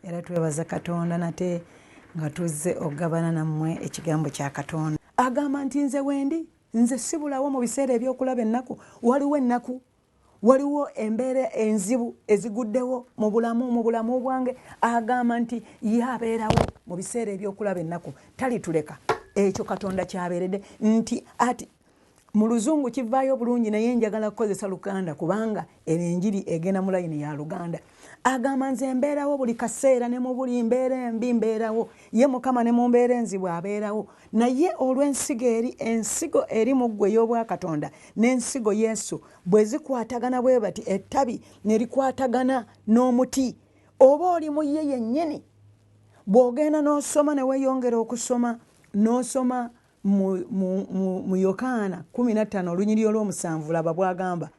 Era twebaza Katonda nate nga tuzze okugabana nammwe ekigambo kya Katonda. Agamba nti nze wendi, nze sibulawo mu biseera eby'okulaba ennaku. Waliwo ennaku, waliwo embeera enzibu eziguddewo mu bulamu, mu bulamu bwange. Agamba nti ye abeerawo mu biseera eby'okulaba ennaku, talituleka. Ekyo Katonda kyabeeredde nti ati mu luzungu kivaayo bulungi, naye njagala kukozesa Luganda kubanga eno enjiri egenda mu layini ya Luganda. Agamba nze mbeerawo buli kaseera, ne mu buli mbeera embi mbeerawo. Ye Mukama ne mu mbeera enzibu abeerawo. Naye olw'ensigo eri, ensigo eri mu ggwe ey'obwakatonda n'ensigo Yesu bwe zikwatagana bwe bati, ettabi ne likwatagana n'omuti, oba oli mu ye yennyini. Bw'ogenda n'osoma ne weeyongera okusoma n'osoma mu Yokaana 15 olunyiriri olw'omusanvu, laba bw'agamba.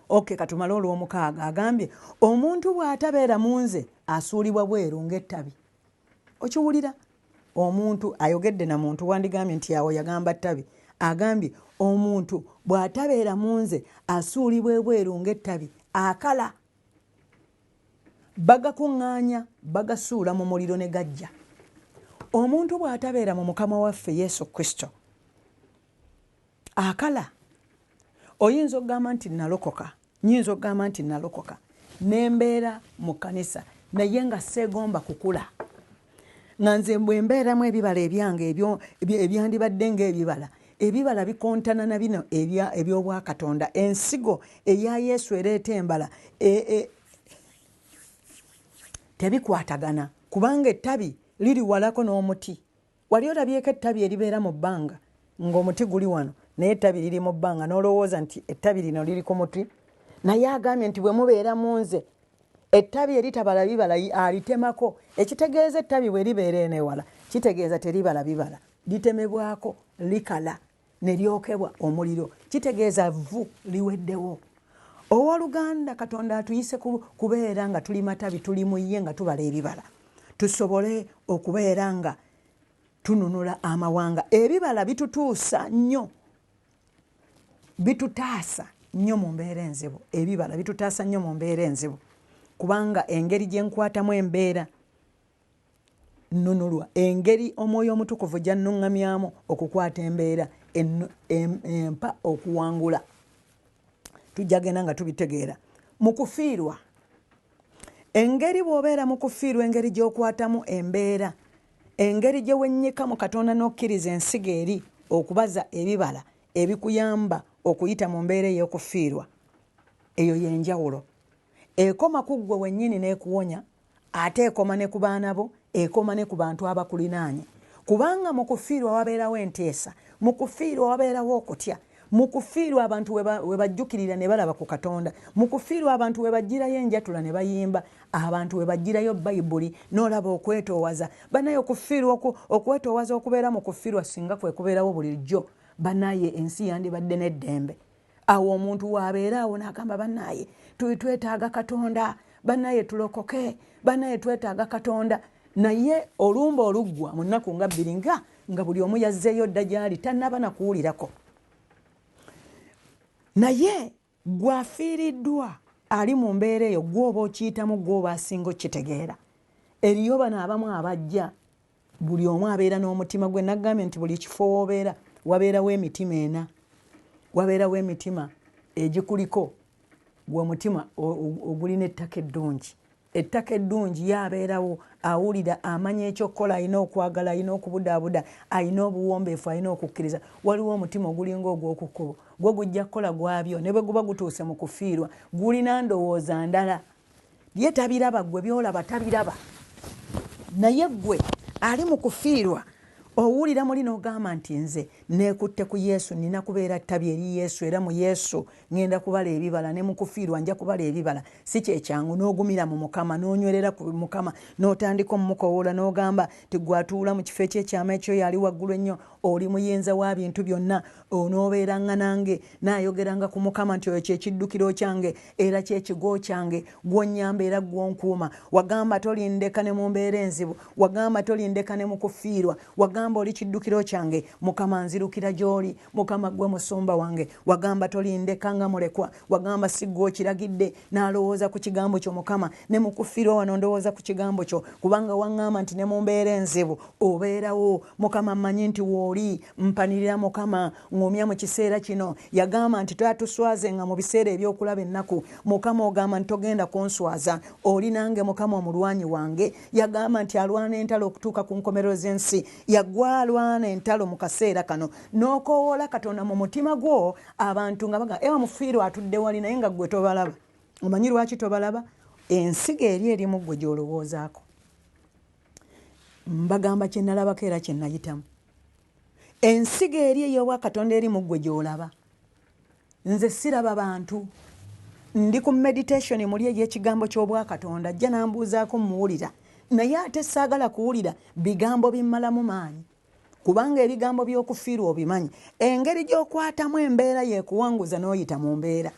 Ok, katumale olw'omukaaga. Agambye omuntu bw'atabeera mu nze asuulibwa bweru ng'ettabi. Okiwulira? Omuntu ayogedde na muntu, wandigambye nti awo yagamba ttabi. Agambye omuntu bw'atabeera mu nze asuulibwa ebweru ng'ettabi, akala, bagakuŋŋaanya bagasuula mu muliro ne gajja. Omuntu bw'atabeera mu Mukama waffe Yesu Kristo akala. Oyinza okugamba nti nalokoka, nyinza okugamba nti nalokoka nembeera mu kkanisa, naye nga seegomba kukula, nga nze bwe mbeeramu ebibala ebyange ebyandibadde ng'ebibala, ebibala bikontana na bino eby'obwakatonda. Ensigo eya Yesu ereeta embala tebikwatagana, kubanga ettabi liri walako n'omuti. Wali olabyeko ettabi eribeera mu bbanga ng'omuti guli wano, naye ettabi liri mu bbanga, n'olowooza nti ettabi lino liri ku muti? Naye agambye nti bwe mubeera mu nze, ettabi eritabala bibala alitemako. Ekitegeeza ettabi bwe libeera eno ewala, kitegeeza teribala bibala, litemebwako, likala ne lyokebwa omuliro, kitegeeza vvu liweddewo. Owooluganda, Katonda atuyise kubeera nga tuli matabi, tuli mu ye nga tubala ebibala, tusobole okubeera nga tununula amawanga. Ebibala bitutuusa nnyo, bitutaasa nnyo mu mbeera enzibu. Ebibala bitutaasa nnyo mu mbeera enzibu, kubanga engeri gye nkwatamu embeera nnunulwa, engeri Omwoyo Omutukuvu gy'annuŋŋamyamu okukwata embeera empa okuwangula. Tujja genda nga tubitegeera mu kufiirwa. Engeri bw'obeera mu kufiirwa, engeri gy'okwatamu embeera, engeri gye wennyika mu Katonda n'okkiriza ensigo eri okubaza ebibala ebikuyamba okuyita mu mbeera ey'okufiirwa, eyo y'enjawulo. Ekoma ku ggwe wennyini n'ekuwonya, ate ekoma ne ku baana bo, ekoma ne ku bantu abakulinaanye. Kubanga mu kufiirwa wabeerawo enteesa, mu kufiirwa wabeerawo okutya, mu kufiirwa abantu we bajjukirira ne balaba ku Katonda, mu kufiirwa abantu we bajjirayo enjatula ne bayimba, abantu we bajjirayo Bayibuli n'olaba okwetoowaza. Banaye okufiirwa, okwetoowaza okubeera mu kufiirwa singa kwe kubeerawo bulijjo, banaye ensi yandibadde n'eddembe. Awo omuntu waabeera awo n'agamba, banaye twetaaga Katonda, banaye tulokoke, banaye twetaaga Katonda. Naye olumba oluggwa mu nnaku nga bbiri nga buli omu yazzeeyo dda gy'ali, tannaba na kuwulirako. Naye gw'afiiriddwa ali mu mbeera eyo, gw'oba okiyitamu, gw'oba asinga okukitegeera. Eriyo bano abamu abajja, buli omu abeera n'omutima gwe. Nagambye nti buli kifo w'obeera wabeerawo emitima ena. Wabeerawo emitima egikuliko, gwe omutima ogulina ettaka eddungi. Ettaka eddungi ye abeerawo, awulira, amanya ekyokukola, alina okwagala, alina okubudaabuda, alina obuwombeefu, alina okukkiriza. Waliwo omutima ogulinga ogw'oku kkubo, gwo gujja kukola gwabyo, ne bwe guba gutuuse mu kufiirwa, gulina ndowooza ndala. Ye tabiraba, ggwe by'olaba tabiraba. Naye ggwe ali mu kufiirwa owulira muli n'ogamba nti nze neekutte ku Yesu, nnina kubeera ttabi eri Yesu, era mu Yesu ŋŋenda kubala ebibala, ne mu kufiirwa nja kubala ebibala. Si kye kyangu n'ogumira mu Mukama, n'onywerera ku Mukama, n'otandika omukowoola, n'ogamba nti ggwe atuula mu kifo eky'ekyama eky'oyo ali waggulu ennyo, Oli muyinza wa bintu byonna, onoobeeranga nange. Naayogeranga ku Mukama nti oyo kyekiddukiro kyange era kyekigo kyange, gw'onnyamba era gw'onkuuma. Wagamba tolindeka ne mu mbeera enzibu, wagamba tolindeka ne mu kufiirwa, wagamba oli kiddukiro kyange. Mukama, nzirukira gy'oli. Mukama, gwe musumba wange. Wagamba tolindeka nga mulekwa, wagamba si ggwe okiragidde. N'alowooza ku kigambo kyo, Mukama. Ne mu kufiirwa wano ndowooza ku kigambo kyo, kubanga waŋŋamba nti ne mu mbeera enzibu obeerawo. Mukama, mmanyi nti wooli. Mpanirira Mukama, ŋŋumya mu kiseera kino. Yagamba nti tatuswaze nga mu biseera ebyokulaba ennaku. Mukama, ogamba nti togenda kunswaza, oli nange. Mukama omulwanyi wange, yagamba nti alwana entalo okutuuka ku nkomerero z'ensi. Yagwa alwana entalo mu kaseera kano. N'okoowoola Katonda mu mutima gwo, abantu nga baga ewa mufiirwa atudde wali, naye nga ggwe tobalaba. Omanyi lwaki tobalaba? Ensigo eri erimu ggwe gy'olowoozaako. Mbagamba kye nalabako era kye nayitamu. Ensigo eri ey'obwakatonda eri mu ggwe gy'olaba. Nze siraba bantu, ndi ku meditation muli ey'ekigambo ky'obwakatonda. Ajja nambuuzaako, muwulira, naye ate saagala kuwulira bigambo bimmalamu maanyi, kubanga ebigambo by'okufiirwa obimanyi. Engeri gy'okwatamu embeera yekuwanguza n'oyita mu mbeera,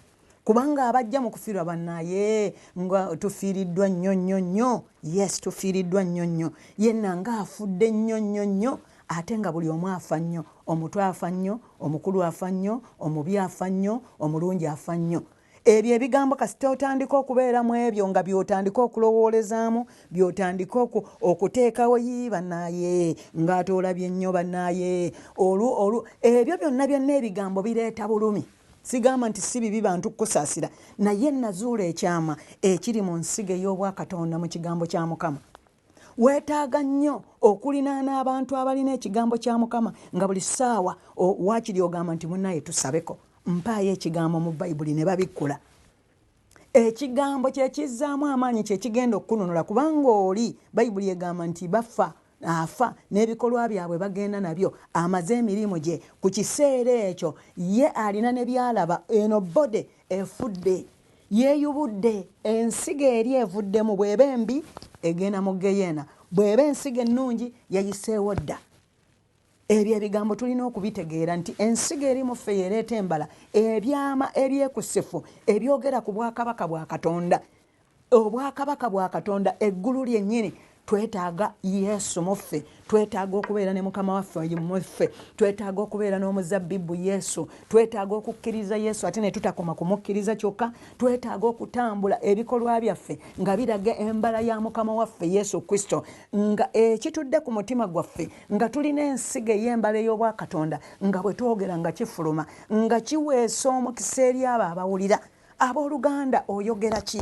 kubanga abajja mu kufiirwa bannaye nga tufiiriddwa nnyo nnyo nnyo. Yes, tufiiriddwa nnyo nnyo, yenna ng'afudde nnyo nnyo nnyo, ate nga buli omu afa nnyo. Omuto afa nnyo, omukulu afa nnyo, omubi afa nnyo, omulungi afa nnyo. Ebyo ebigambo kasita otandika okubeera mu ebyo, nga by'otandika okulowoolezaamu, by'otandika okuteekawo, yi bannaaye ng'ate olabye nnyo bannaaye, olu olu ebyo byonna byonna ebigambo bireeta bulumi. Sigamba nti si bibi bantu kukusaasira, naye nazuula ekyama ekiri mu nsigo ey'obwakatonda mu kigambo kya Mukama. Weetaaga nnyo okulinaana abantu abalina ekigambo kya Mukama, nga buli ssaawa waakiri ogamba nti munnaye tusabeko, mpaayo ekigambo mu Bayibuli, ne babikkula. Ekigambo kyekizzaamu amaanyi, kyekigenda okukununula, kubanga oli Bayibuli egamba nti bafa, afa n'ebikolwa byabwe bagenda nabyo, amaze emirimu gye ku kiseera ekyo. Ye alina ne byalaba, eno body efudde, yeeyubudde, ensigo eri evuddemu. Bw'eba embi egenda mu geyeena, bw'eba ensigo ennungi yayiseewo dda. Ebyo ebigambo tulina okubitegeera nti ensigo eri mu ffe yereeta embala. Ebyama ebyekusifu ebyogera ku bwakabaka bwa Katonda, obwakabaka bwa Katonda, eggulu lyennyini. Twetaaga Yesu mu ffe, twetaaga okubeera ne Mukama waffe mu ffe, twetaaga okubeera n'omuzabbibu Yesu, twetaaga okukkiriza Yesu, ate ne tutakoma kumukkiriza kyokka, twetaaga okutambula ebikolwa byaffe nga biraga embala ya Mukama waffe Yesu Kristo, nga ekitudde ku mutima gwaffe, nga tulina ensigo ey'embala ey'obwakatonda, nga bwe twogera nga kifuluma, nga kiweesa omukisa eri abo abawulira. Abooluganda, oyogera ki?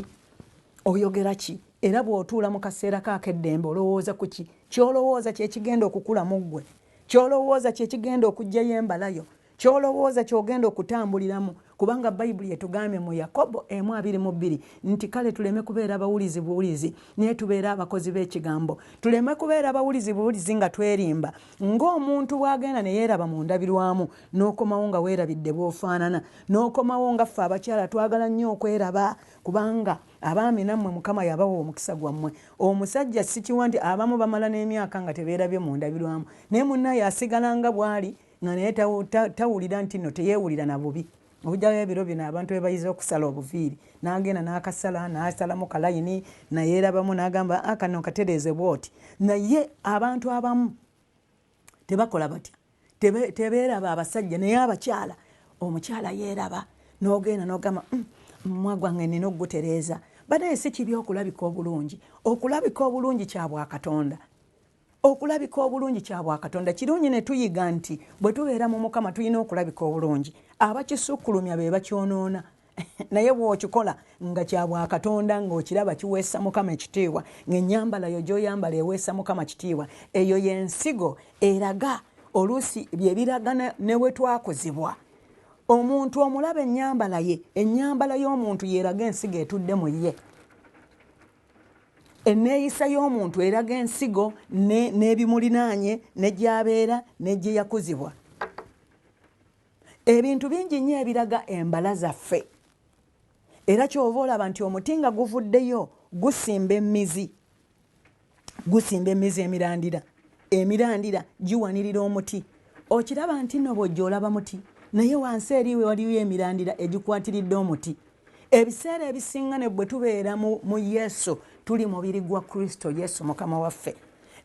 Oyogera ki? Era bw'otuula mu kaseera ko ak'eddembe, olowooza ku ki? Ky'olowooza kyekigenda okukula mu ggwe, ky'olowooza kyekigenda okuggyayo embalayo, ky'olowooza ky'ogenda okutambuliramu, kubanga Bayibuli etugambye mu Yakobo 1:22 nti kale tuleme kubeera bawulizi buwulizi, naye tubeere abakozi b'ekigambo. Tuleme kubeera bawulizi buwulizi nga twerimba, ng'omuntu bw'agenda ne yeeraba mu ndabirwamu, n'okomawo nga weerabidde bw'ofaanana, n'okomawo nga ffe abakyala twagala nnyo okweraba, kubanga abaami nammwe Mukama yabawa omukisa gwammwe. Omusajja sikiwa nti abamu bamala n'emyaka nga tebeerabye mu ndabirwamu, naye munnaye asigala nga bw'ali, nga naye tawulira nti nno teyeewulira na bubi. Okugyayo ebiro bino abantu be bayize okusala obuviiri, n'agenda n'akasala, n'asalamu kalayini, nayeerabamu, n'agamba ah, kano katereeze bw'oti. Naye abantu abamu tebakola batya, tebeeraba abasajja, naye abakyala, omukyala yeeraba, n'ogenda n'ogamba mumwa gwange nina okugutereeza. Banaye si kibi okulabika obulungi. Okulabika obulungi kya bwakatonda, okulabika obulungi kya bwakatonda, kirungi. Ne tuyiga nti bwe tubeera mu Mukama tulina okulabika obulungi. Abakisukkulumya be bakyonoona, naye bw'okikola nga kya bwakatonda, ng'okiraba kiweesa Mukama ekitiibwa, ng'ennyambala yo gy'oyambala eweesa Mukama kitiibwa, eyo y'ensigo eraga. Oluusi bye biraga ne bwe twakuzibwa. Omuntu omulaba ennyambala ye, ennyambala y'omuntu yeeraga ensigo etudde mu ye. Enneeyisa y'omuntu eraga ensigo n'ebimulinaanye, ne gy'abeera, ne gye yakuzibwa. Ebintu bingi nnyo ebiraga embala zaffe. Era kyova olaba nti omuti nga guvuddeyo gusimba emizi, gusimba emizi, emirandira, emirandira giwanirira omuti. Okiraba nti nno bw'ojja olaba muti, naye wansi eri waliyo emirandira egikwatiridde omuti. Ebiseera ebisinga ne bwe tubeera mu Yesu, tuli mubiri gwa Kristo Yesu Mukama waffe.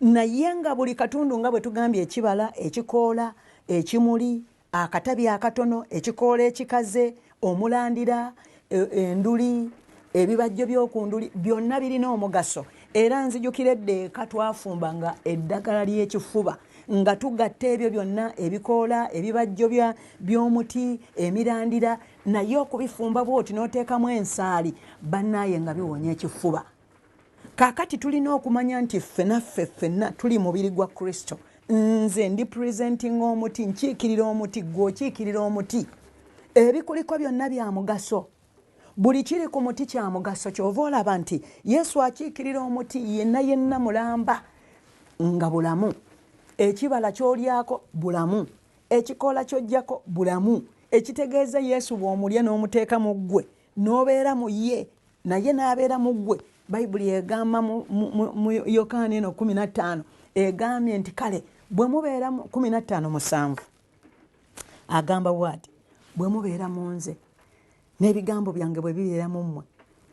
Naye nga buli katundu, nga bwe tugambye, ekibala, ekikoola, ekimuli, akatabi akatono, ekikoola ekikaze, omulandira, enduli, ebibajjo by'okunduli, byonna birina omugaso. Era nzijukira edda eka twafumbanga eddagala ly'ekifuba nga tugatta ebyo byonna, ebikoola, ebibajjo by'omuti, emirandira, naye okubifumba bwoti n'oteekamu ensaali, bannaaye, nga biwonya ekifuba. Kaakati tulina okumanya nti ffenaffe ffenna tuli mubiri gwa Kristo. Nze ndi presenting omuti, nkiikirira omuti, gwe okiikirira omuti. Ebikuliko byonna bya mugaso, buli kiri ku muti kya mugaso. Kyova olaba nti Yesu akiikirira omuti yenna yenna mulamba nga bulamu. Ekibala kyolyako bulamu, ekikoola kyojjako bulamu. Ekitegeeza, Yesu bw'omulya n'omuteeka mu ggwe, n'obeera mu ye, naye n'abeera mu ggwe. Bayibuli egamba mu Yokaana eno 15, egambye nti kale bwe mubeera, 15:7, agamba bwati: "Bwe mubeera mu nze, n'ebigambo byange bwe bibeera mu mmwe,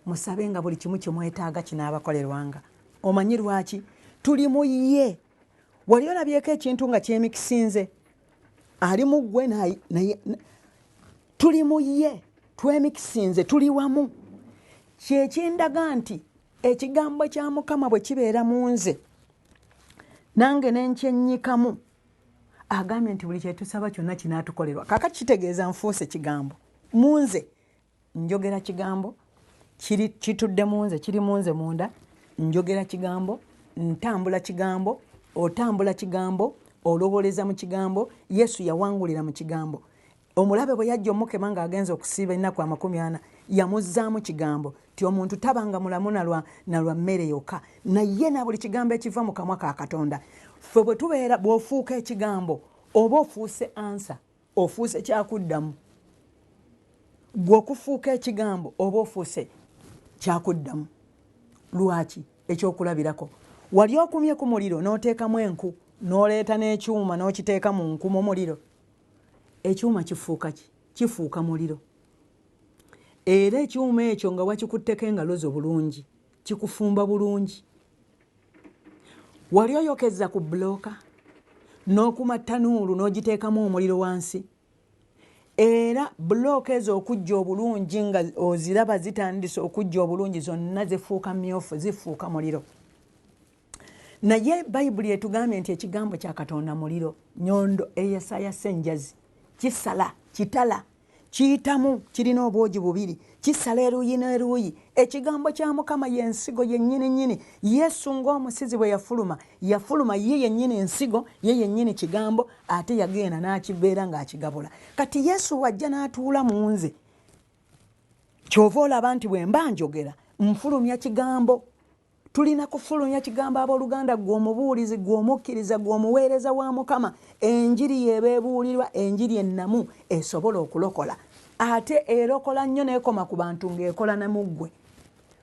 musabe nga buli kimu kyemwetaaga kinaabakolerwanga." Omanyi lwaki? Tuli mu ye. Wali olabyeko ekintu nga kyemikisinze? Ali mu ggwe, naye tuli mu ye, twemikisinze, tuli wamu. Kyekindaga nti ekigambo kya Mukama bwe kibeera mu nze, nange nenkyenyikamu, agambye nti buli kyetusaba kyonna kinaatukolerwa. Kakati kitegeeza nfuuse kigambo mu nze, njogera kigambo, kitudde mu nze, kiri mu nze munda. Njogera kigambo, ntambula kigambo, otambula kigambo, olowoleza mu kigambo. Yesu yawangulira mu kigambo. Omulabe bwe yajja omukema ng'agenza okusiiba ennaku 40, yamuzzaamu kigambo ti omuntu tabanga mulamu nalwa mmere yokka, naye na buli kigambo ekiva mu kamwa ka Katonda. Ffe bwe tubeera, bw'ofuuka ekigambo, oba ofuuse answer, ofuuse kyakuddamu. Gwe okufuuka ekigambo, oba ofuuse kyakuddamu. Lwaki? Ekyokulabirako, wali okumye ku muliro n'oteekamu enku, n'oleeta n'ekyuma n'okiteeka mu nku, mu muliro, ekyuma kifuuka ki? Kifuuka muliro. Era ekyuma ekyo nga wakikutteko engalo zo bulungi, kikufumba bulungi. Wali oyokeza ku bulooka n'okuma ttanuulu n'ogiteekamu omuliro wansi, era bulooka ezo okujja obulungi nga oziraba zitandise okujja obulungi, zonna zifuuka myufu, zifuuka muliro. Naye Bayibuli etugambye nti ekigambo kya Katonda muliro, nyondo eyasayasa enjazi, kisala, kitala, kiyitamu, kirina obwogi bubiri, kisala eruuyi n'eruuyi. Ekigambo kya Mukama yensigo yennyini nnyini. Yesu ng'omusizi bwe yafuluma, yafuluma ye yennyini ensigo, ye yennyini kigambo, ate yagenda n'akibeera ng'akigabula. Kati Yesu wajja n'atuula mu nze, kyova olaba nti bwe mba njogera nfulumya kigambo. Tulina kufulumya kigambo, abooluganda. Gwe omubuulizi, gwe omukkiriza, gwe omuweereza wa Mukama, enjiri yeeba ebuulirwa, enjiri ennamu esobola okulokola, ate erokola nnyo neekoma ku bantu ng'ekola namuggwe,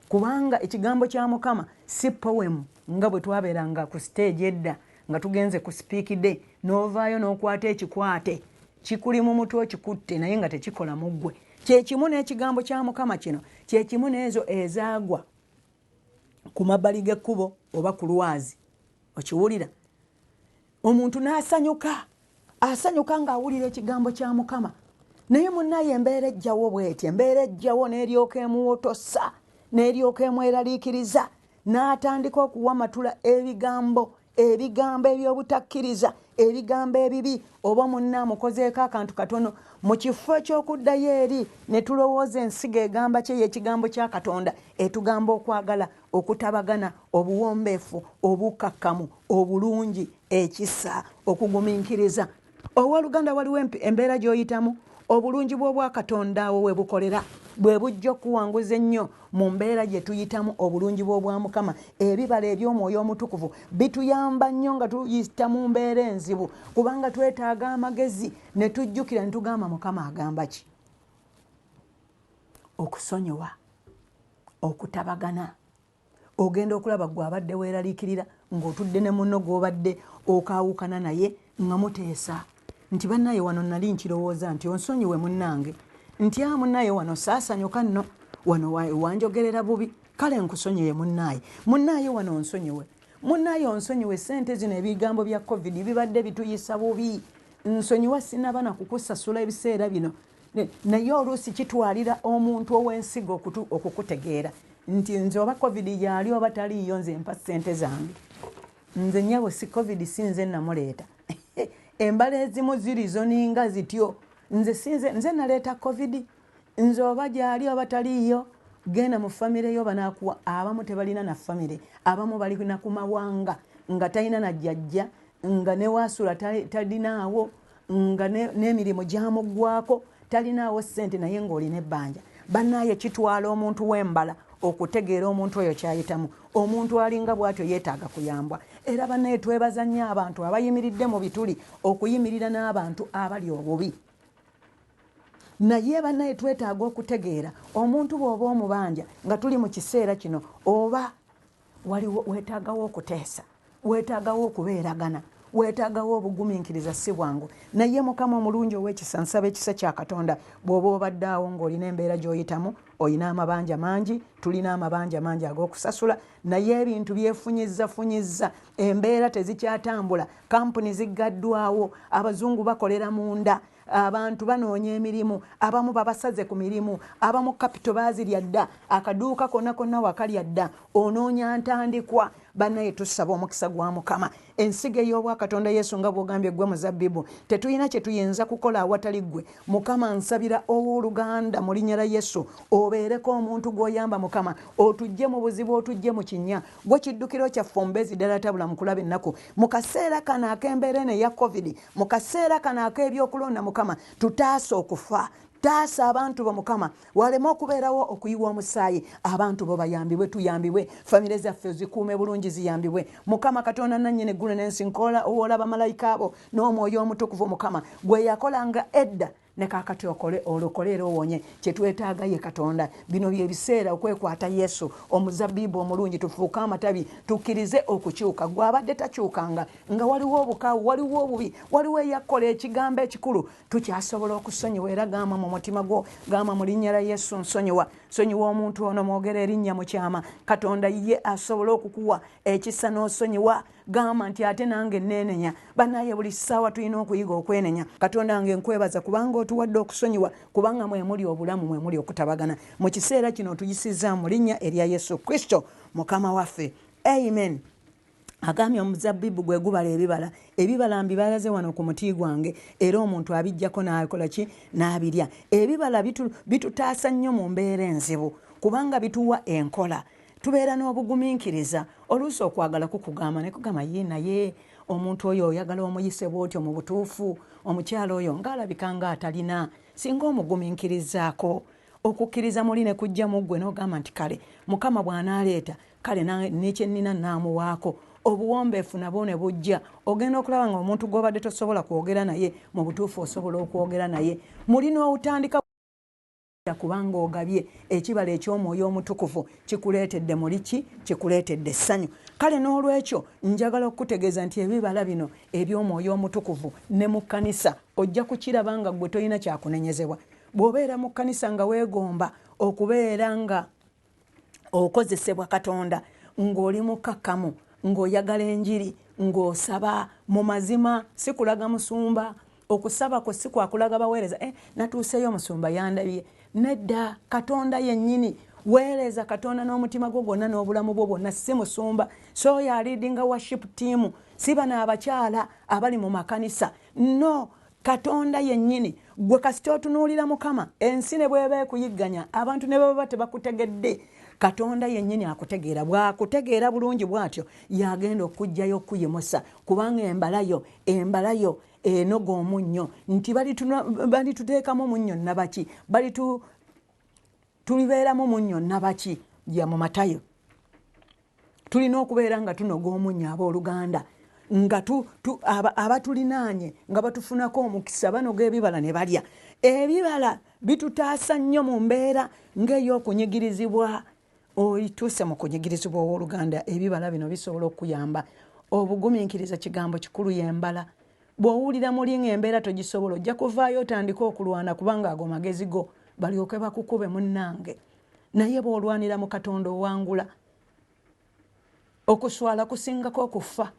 kubanga ekigambo kya Mukama si poem nga bwe twabeeranga ku stage edda nga tugenze ku speak day, n'ovaayo n'okwata ekikwate kikuli mu mutwe, okikutte, naye nga tekikola mu ggwe. Kyekimu n'ekigambo kya Mukama kino, kyekimu n'ezo ezaagwa ku mabbali g'ekkubo oba ku lwazi. Okiwulira, omuntu n'asanyuka, asanyuka ng'awulira ekigambo kya Mukama, naye munnaye embeera ejjawo bweti, embeera ejjawo n'eryoka emuwotosa, n'eryoka emweraliikiriza, n'atandika okuwamatula ebigambo, ebigambo eby'obutakkiriza, ebigambo ebibi, oba munna amukozeeko akantu katono. Mu kifo eky'okuddayo eri ne tulowooza ensigo egamba ki ey'ekigambo kya Katonda, etugamba okwagala, okutabagana, obuwombeefu, obukkakkamu, obulungi, ekisa, okugumiikiriza. Owooluganda, waliwo embeera gy'oyitamu, obulungi bw'obwakatonda awo we bukolera, bwe bujja okuwanguza ennyo mu mbeera gye tuyitamu. Obulungi bw'obwa Mukama, ebibala eby'Omwoyo Omutukuvu bituyamba nnyo nga tuyita mu mbeera enzibu, kubanga twetaaga amagezi ne tujjukira ne tugamba, "Mukama agamba ki?" Okusonyiwa, okutabagana. Ogenda okulaba gwe abadde weeraliikirira ng'otudde ne munno gw'obadde okaawukana naye nga muteesa. Nti bannaye wano nali nkirowooza nti onsonyiwe munnange, nti a munnaye wano saasanyuka nno, wano wanjogerera bubi, kale nkusonyiwe munnaaye, munnaaye wano onsonyiwe, munnaaye onsonyiwe, sente zino ebigambo bya covid bibadde bituyisa bubi, nsonyiwa sinaba na kukusasula ebiseera bino. Naye oluusi kitwalira omuntu ow'ensigo okukutegeera nti nze oba covid yaali oba taliiyo, nze mpa ssente zange, nze nnyabo si covid si nze namuleeta. Embala ezimu zirizoninga zityo, nze sinze nze naleeta covid, nze oba gyali oba taliiyo, genda mu famire yo banakuwa. Abamu tebalina na famire, abamu balina ku mawanga nga talina na jjajja, nga newasula talinaawo, nga n'emirimu gyamuggwako, talinaawo ssente, naye ng'olina ebbanja. Bannaaye kitwala omuntu w'embala okutegeera omuntu oyo kyayitamu. Omuntu alinga bw'atyo yeetaaga kuyambwa. Era bannaye twebaza nnyo abantu abayimiridde mu bituli okuyimirira n'abantu abali obubi. Naye bannaye twetaaga okutegeera omuntu bw'oba omubanja nga tuli mu kiseera kino, oba waliwo weetaagawo okuteesa, weetaagawo okubeeragana, weetaagawo obugumiikiriza, si bwangu. Naye Mukama omulungi ow'ekisa, nsaba ekisa kya Katonda. Bw'oba obadde awo ng'olina embeera gy'oyitamu, olina amabanja mangi, tulina amabanja mangi ag'okusasula, naye ebintu byefunyizzafunyizza, embeera tezikyatambula, kampuni ziggaddwawo, abazungu bakolera munda, abantu banoonya emirimu, abamu babasaze ku mirimu, abamu kapito baazirya dda, akaduuka konna konna wakalya dda, onoonya ntandikwa. Bannaye tusaba omukisa gwa Mukama, ensigo ey'obwakatonda. Yesu, nga bw'ogambye ggwe muzabbibu, tetulina kye tuyinza kukola awatali ggwe. Mukama, nsabira owooluganda mu linnya lya Yesu, obeereko omuntu gw'oyamba. Mukama, otujje mu buzibu, otujje mu kinnya, gwe kiddukiro kyaffe omubeezi ddala tabula mu kulaba ennaku. Mu kaseera kano ak'embeera eno eya covid, mu kaseera kano ak'ebyokulonda, Mukama, tutaasa okufa, taasa abantu bo Mukama, waleme okubeerawo okuyiwa omusaayi, abantu bo bayambibwe, tuyambibwe, famire zaffe zikuume bulungi, ziyambibwe. Mukama Katonda nannyini eggulu n'ensi, nkola owoola bamalayika abo n'Omwoyo Omutukuvu. Mukama, gwe yakolanga edda ne kaakati okole, olokole era owonye. Kyetwetaaga ye Katonda. Bino byebiseera okwekwata Yesu omuzabbibu omulungi, tufuuke amatabi, tukkirize okukyuka. Gwe abadde takyukanga, nga waliwo obukaawu, waliwo obubi, waliwo eyakkola ekigambo ekikulu, tukyasobola okusonyiwa. Era gamba mu mutima gwo, gamba mu linnya lya Yesu, nsonyiwa, sonyiwa omuntu ono, mwogera erinnya mu kyama. Katonda ye asobola okukuwa ekisa n'osonyiwa. Gamba nti ate nange neenenya. Banaye buli ssaawa tulina okuyiga okwenenya. Katonda nge nkwebaza kubanga otuwadde okusonyiwa, kubanga mwe muli obulamu, mwe muli okutabagana. Mu kiseera kino otuyisizza mu linnya erya Yesu Kristo Mukama waffe, amen. Agambye omuzabbibu gwe gubala ebibala, ebibala mbibalaze wano ku muti gwange, era omuntu abijjako n'akola ki? N'abirya. Ebibala bitutaasa nnyo mu mbeera enzibu, kubanga bituwa enkola, tubeera n'obugumiikiriza. Oluusi okwagala kukugamba ne kugamba ye, naye omuntu oyo oyagala omuyise bw'otyo? Mu butuufu omukyala oyo ng'alabika ng'atalina, singa omugumiikirizaako, okukkiriza muli ne kujja mu ggwe n'ogamba nti kale Mukama bw'anaaleeta, kale nekyennina naamuwaako. Obuwombeefu nabwo ne bujja, ogenda okulaba nga omuntu gw'obadde tosobola kwogera naye, mu butuufu osobola okwogera naye muli n'otandika, kubanga ogabye ekibala eky'Omwoyo Omutukuvu, kikuleetedde muli ki? Kikuleetedde essanyu. Kale n'olwekyo njagala okukutegeeza nti ebibala bino eby'Omwoyo Omutukuvu ne mu kkanisa ojja kukiraba nga ggwe tolina kyakunenyezebwa. Bw'obeera mu kkanisa nga weegomba okubeera nga okozesebwa Katonda, ng'oli mukkakkamu, ng'oyagala enjiri, ng'osaba mu mazima, si kulaga musumba, okusaba kwo si kwakulaga baweereza, natuuseeyo omusumba yandabye, nedda, Katonda yennyini. Weereza Katonda n'omutima gwo gwonna n'obulamu bwo bwonna, si musumba, so oyo aleadinga worship team, si bano abakyala abali mu makanisa, no, Katonda yennyini. Gwe kasita otunuulira Mukama, ensi ne bweba ekuyigganya, abantu ne baba tebakutegedde, Katonda yennyini akutegeera. Bw'akutegeera bulungi bw'atyo, yagenda okuggyayo okuyimusa, kubanga embalayo, embalayo enoga omunnyo, nti balituteekamu omunnyo nabaki, tulibeeramu munnyo nabaki ya mu Matayo. Tulina okubeera nga tunoga omunnyo, abooluganda, nga abatulinaanye nga batufunako omukisa, banoga ebibala ne balya. Ebibala bitutaasa nnyo mu mbeera ng'ey'okunyigirizibwa. Oituuse mu kunyigirizibwa, owooluganda, ebibala bino bisobola okukuyamba. Obugumiikiriza kigambo kikulu, yembala. Bw'owulira muli ng'embeera togisobola, ojja kuvaayo otandike okulwana, kubanga ago magezi go, balyoke bakukube munnange. Naye bw'olwanira mu Katonda owangula. Okuswala kusingako okufa.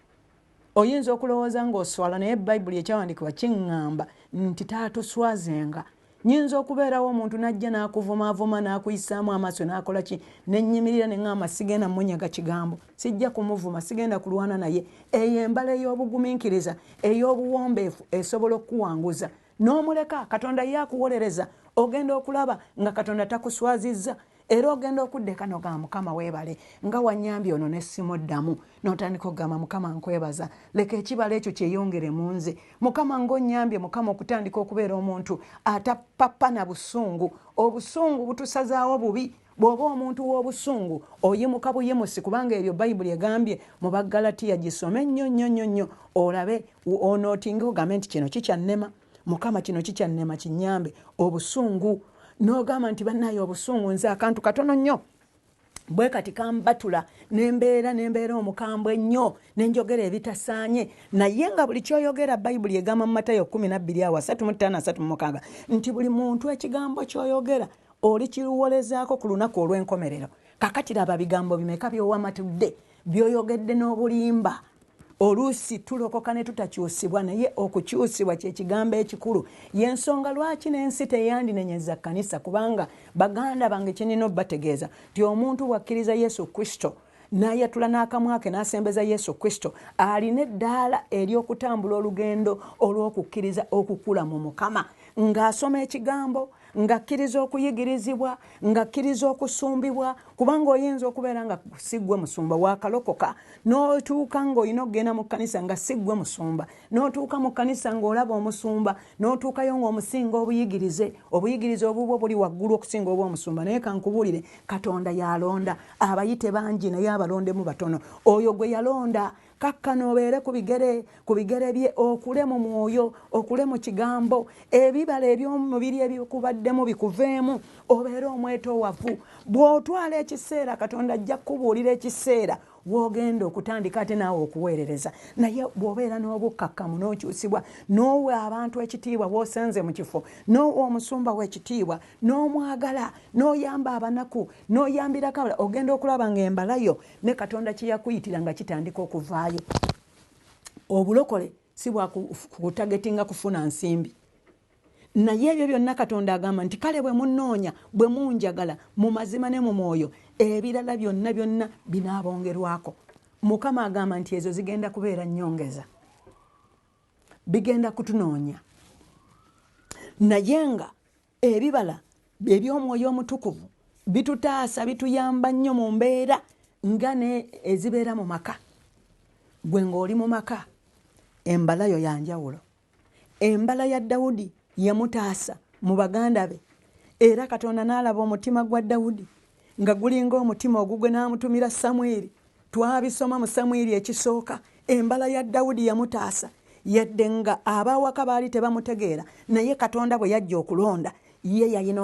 Oyinza okulowooza ng'oswala, naye Bayibuli ekyawandiikibwa kiŋŋamba nti taatuswazenga. Nyinza okubeerawo omuntu n'ajja n'akuvumaavuma n'akuyisaamu amaaso n'akola ki, ne nnyimirira ne ŋŋamba sigenda munyaga kigambo, sijja kumuvuma, sigenda kulwana naye. Eyo embala ey'obugumiikiriza, ey'obuwombeefu esobola okukuwanguza n'omuleka. Katonda ye akuwolereza, ogenda okulaba nga Katonda takuswazizza. Era ogenda okudda eka nogamba, Mukama weebale nga wanyambye ono ne simuddamu. N'otandika okugamba, Mukama nkwebaza, leka ekibala ekyo kyeyongere mu nze. Mukama ng'onyambye, Mukama, okutandika okubeera omuntu atapapa na busungu. Obusungu butusazaawo bubi. Bw'oba omuntu w'obusungu oyimuka buyimusi, kubanga ebyo Bayibuli egambye mu Baggalatiya. Gisome nnyo nnyo nnyo nnyo olabe, onootinge, ogambe nti kino kikyannema, Mukama, kino kikyannema, kinyambe. Obusungu, n'ogamba nti bannaye obusungu, nze akantu katono nnyo bwe kati kambatula nembeera nembeera omukambwe ennyo nenjogera ebitasaanye. Naye nga buli kyoyogera, Bayibuli egamba mu Matayo 12 awo 35 36 nti buli muntu ekigambo kyoyogera olikiwolezaako ku lunaku olw'enkomerero. Kakati laba bigambo bimeka byowamatudde, byoyogedde n'obulimba. Oluusi tulokoka ne tutakyusibwa, naye okukyusibwa kyekigambo ekikulu. Yensonga lwaki n'ensi teyandinenyeza kkanisa, kubanga baganda bange, kyenina obbategeeza nti omuntu bw'akkiriza Yesu Kristo n'ayatula n'akamwa ke n'asembeza Yesu Kristo, alina eddaala ery'okutambula olugendo olw'okukkiriza, okukula mu Mukama, ng'asoma ekigambo, ng'akkiriza okuyigirizibwa, ng'akkiriza okusumbibwa. Kubanga oyinza okubeera nga si ggwe musumba, wakalokoka n'otuuka ng'olina okugenda mu kkanisa nga si ggwe musumba, n'otuuka mu kkanisa ng'olaba omusumba, n'otuukayo ng'omusinga obuyigirize, obuyigirize obubwo buli waggulu okusinga obw'omusumba. Naye kankubuulire, Katonda yalonda. Abayite bangi, naye abalondemu batono. Oyo gwe yalonda, kakkana obeere ku bigere bye, okule mu mwoyo, okule mu kigambo. Ebibala eby'omubiri ebikubaddemu bikuveemu, obeere omwetoowavu. Bw'otwala ekiseera, Katonda ajja kukubuulira ekiseera w'ogenda okutandika ate naawe okuweerereza. Naye bw'obeera n'obukkakkamu n'okyusibwa, n'owa abantu ekitiibwa bw'osenze mu kifo, n'owa omusumba w'ekitiibwa, n'omwagala, n'oyamba abanaku, n'oyambirako abalala, ogenda okulaba ng'embalayo ne Katonda kye yakuyitira nga kitandika okuvaayo. Obulokole si bwakutagetinga kufuna nsimbi, naye ebyo byonna Katonda agamba nti kale bwe munoonya, bwe munjagala mu mazima ne mu mwoyo, ebirala byonna byonna binaabongerwako. Mukama agamba nti ezo zigenda kubeera nnyongeza. Bigenda kutunoonya, naye nga ebibala eby'Omwoyo Omutukuvu bitutaasa, bituyamba nnyo mu mbeera nga ne ezibeera mu maka. Gwe ng'oli mu maka, embalayo yanjawulo. Embala ya Dawudi yamutaasa mu baganda be, era Katonda n'alaba omutima gwa Dawudi nga gulinga omutima ogugwe, n'amutumira Samwiri. Twabisoma mu Samwiri ekisooka. Embala ya Dawudi yamutaasa, yadde nga abawaka baali tebamutegeera, naye Katonda bwe yajja okulonda, ye yalina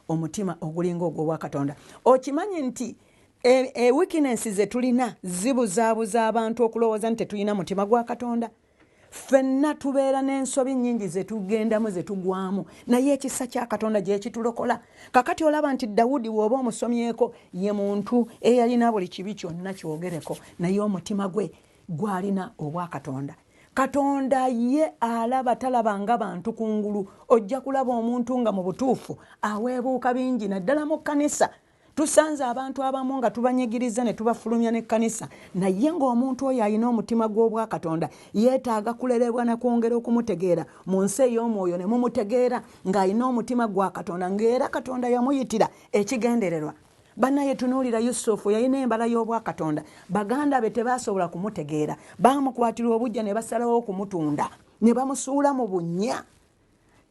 omutima ogulinga ogw'obwakatonda. Okimanyi nti e weakness ze tulina zibuzaabuza abantu okulowooza nti tetulina mutima gwa Katonda. Ffenna tubeera n'ensobi nnyingi zetugendamu, zetugwamu, naye ekisa kya Katonda gyekitulokola. Kakati olaba nti Dawudi, bw'oba omusomyeko, ye muntu eyalina buli kibi kyonna kyogereko, naye omutima gwe gwalina obwakatonda. Katonda ye alaba, talaba nga bantu kungulu. Ojja kulaba omuntu nga mu butuufu aweebuuka bingi, naddala mu kkanisa. Tusanze abantu abamu nga tubanyigiriza ne tubafulumya n'ekkanisa, naye ng'omuntu oyo alina omutima gw'obwakatonda, yeetaaga kulerebwa na kwongera okumutegeera mu nsi ey'omwoyo, ne mumutegeera ng'alina omutima gwa Katonda, ng'era Katonda yamuyitira ekigendererwa. Bannaye, tunuulira Yusufu, yalina embala y'obwakatonda. Baganda be tebasobola kumutegeera, baamukwatirwa obujja ne basalawo okumutunda ne bamusuula mu bunnya.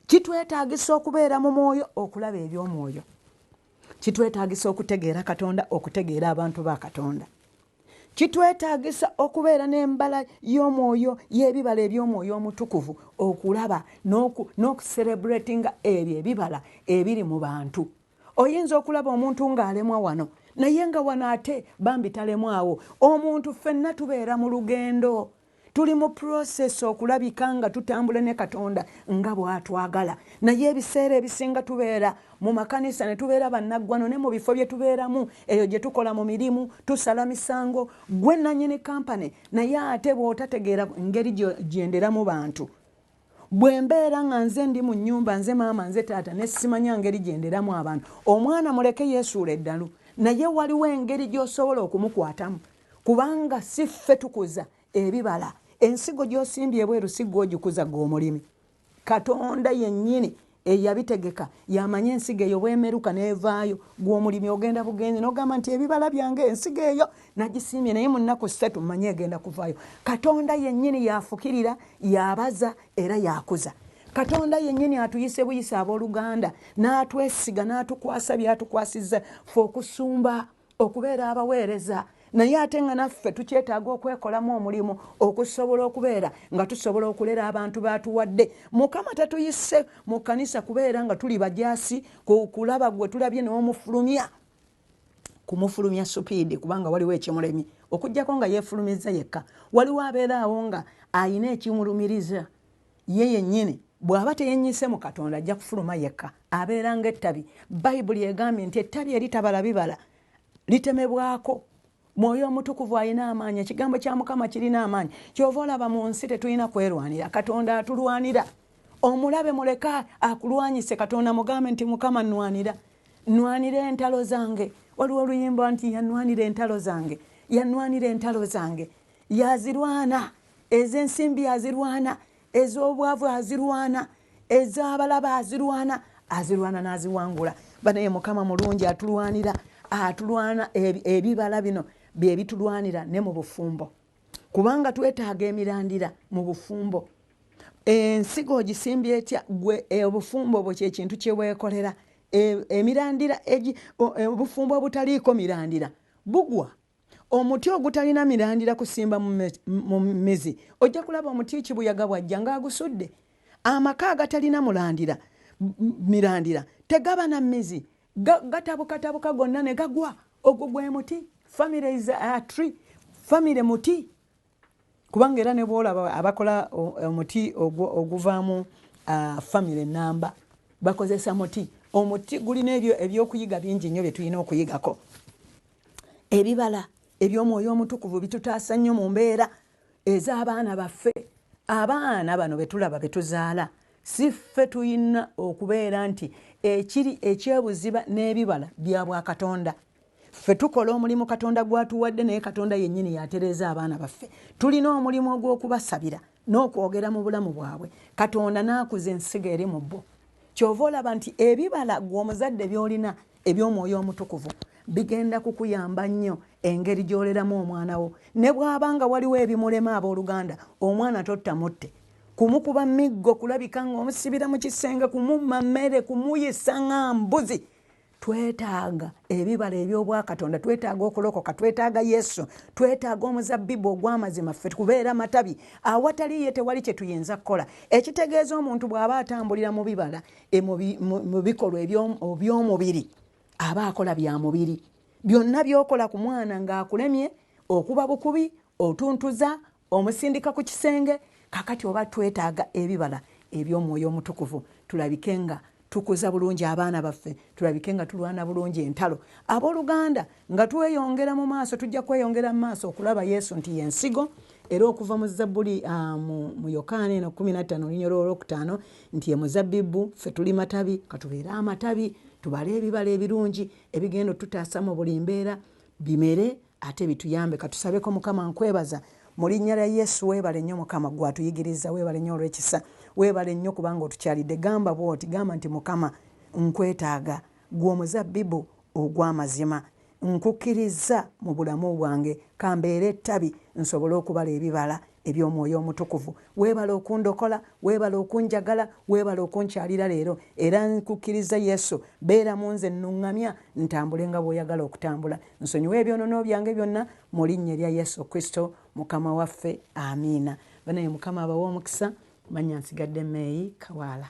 Kitwetaagisa okubeera mu mwoyo okulaba eby'omwoyo. Kitwetaagisa okutegeera Katonda, okutegeera abantu ba Katonda. Kitwetaagisa okubeera n'embala y'omwoyo, y'ebibala eby'Omwoyo Omutukuvu, okulaba n'okucelebratinga ebyo ebibala ebiri mu bantu. Oyinza okulaba omuntu ng'alemwa wano, naye nga wano ate bambi talemwawo. Omuntu ffenna tubeera mu lugendo. Tuli mu process okulabika nga tutambula ne Katonda nga bw'atwagala. Naye ebiseera ebisinga tubeera mu makanisa ne tubeera bannaggwano ne mu bifo bye tubeeramu, eyo gye tukola mu mirimu, tusala misango, gwe nannyini kampani, naye ate bw'otategeera ngeri gyenderamu bantu. Bwe mbeera nga nze ndi mu nnyumba, nze maama, nze taata, ne simanya ngeri gyenderamu abantu, omwana muleke yeesuula eddalu, naye waliwo engeri gy'osobola okumukwatamu, kubanga si ffe tukuza ebibala. Ensigo gy'osimbye ebweru si ggwe ogikuza, ggwe omulimi. Katonda yennyini eyabitegeka yamanya ensigo eyo bwemeruka nevaayo. Gwe omulimi ogenda bugenzi nogamba nti ebibala byange, ensigo eyo nagisiimye, naye mu nnaku 3 manye egenda kuvaayo. Katonda yennyini yafukirira, yabaza era yakuza. Katonda yennyini atuyise buyise abooluganda, n'atwesiga, n'atukwasa byatukwasizza fe okusumba, okubeera abaweereza, naye ate nga naffe tukyetaaga okwekolamu omulimu okusobola okubeera nga tusobola okulera abantu batuwadde. Mukama tatuyise mu kkanisa kubeera nga tuli bajaasi kulaba gwe tulabye n'omufulumya, kumufulumya supiidi, kubanga waliwo ekimulemye okuggyako nga yeefulumizza yekka. Waliwo abeera awo nga ayina ekimulumiriza ye yennyini, bw'aba teyennyise mu Katonda ajja kufuluma yekka, abeera ng'ettabi. Bayibuli egambye nti ettabi eritabala bibala litemebwako. Mwoyo Omutukuvu alina amaanyi, ekigambo kya Mukama kirina amaanyi. Kyova olaba mu nsi tetulina kwerwanira, Katonda atulwanira. Omulabe muleka akulwanyise, Katonda mugambe nti Mukama nnwanira, nnwanira entalo zange. Waliwo oluyimba nti yanwanira entalo zange, yanwanira entalo zange, yazirwana ez'ensimbi, azirwana ez'obwavu, azirwana ez'abalaba, azirwana, azirwana n'aziwangula. Banaye Mukama mulungi, atulwanira, atulwana. Ebibala bino byebitulwanira ne mu bufumbo, kubanga twetaaga emirandira mu bufumbo. Ensigo ogisimbye etya gwe? Obufumbo bwo kyekintu kyeweekolera. Emirandira, obufumbo obutaliiko mirandira bugwa. Omuti ogutalina mirandira kusimba mu mizi, ojja kulaba omuti kibuyaga bwajja ng'agusudde. Amaka agatalina mulandira, mirandira tegaba na mizi, gatabukatabuka gonna ne gagwa. Ogwo gwe muti. Family is a tree, family muti, kubanga era ne bwolaba abakola omuti oguvaamu family namba bakozesa muti. Omuti gulina ebyo ebyokuyiga bingi nnyo bye tulina okuyigako. Ebibala eby'Omwoyo Omutukuvu bitutaasa nnyo mu mbeera ez'abaana baffe. Abaana bano betulaba betuzaala, si ffe tulina okubeera nti ekiri ekyebuziba n'ebibala bya bwakatonda. Ffe tukola omulimu Katonda gwatuwadde, naye Katonda yennyini yatereeza abaana baffe. Tulina omulimu ogw'okubasabira n'okwogera mu bulamu bwabwe, Katonda n'akuza ensigo eri mu bo. Kyova olaba nti ebibala gwe omuzadde by'olina eby'Omwoyo Omutukuvu bigenda kukuyamba nnyo engeri gy'oleramu omwana wo, ne bw'aba nga waliwo ebimulema. Abooluganda, omwana totta mutte kumukuba miggo, kulabika ng'omusibira mu kisenge, kumumma mmere, kumuyisa nga mbuzi. Twetaaga ebibala eby'obwakatonda, twetaaga okulokoka, twetaaga Yesu, twetaaga omuzabbibu ogw'amazima. Ffe kubeera matabi, awatali ye tewali kye tuyinza kukola. Ekitegeeza omuntu bw'aba atambulira mu bibala, mu bikolwa eby'omubiri, aba akola bya mubiri. Byonna by'okola ku mwana ng'akulemye, okuba bukubi, otuntuza, omusindika ku kisenge. Kakati oba twetaaga ebibala eby'Omwoyo Omutukuvu, tulabike nga tukuza bulungi abaana baffe, tulabike nga tulwana bulungi entalo. Abooluganda, nga tweyongera mu maaso, tujja kweyongera mu maaso okulaba Yesu nti yensigo, era okuva mu Zabbuli, mu Yokaana eno 15 olunyolo olwokutaano, nti ye muzabbibu, ffe tuli matabi. Katubeere amatabi, tubale ebibala ebirungi ebigenda otutaasa mu buli mbeera, bimere ate bituyambe. Katusabeko. Mukama, nkwebaza mu linnya lya Yesu. Weebale nnyo Mukama, gwe atuyigiriza. Weebale nnyo olw'ekisa, weebale nnyo kubanga otukyalidde. Gamba bw'oti, gamba nti, Mukama, nkwetaaga, gwe omuzabbibu ogw'amazima. Nkukkiriza mu bulamu bwange, kambeere ettabi nsobole okubala ebibala eby'Omwoyo Omutukuvu. Weebale okundokola, weebale okunjagala, weebale okunkyalira leero, era nkukkiriza Yesu. Beera mu nze, nnuŋŋamya ntambule nga bw'oyagala okutambula. Nsonyiwa ebyonono byange byonna mu linnya erya Yesu Kristo Mukama waffe, amiina. Banaye, Mukama abawe omukisa. Manya nsigadde Meeyi Kawaala.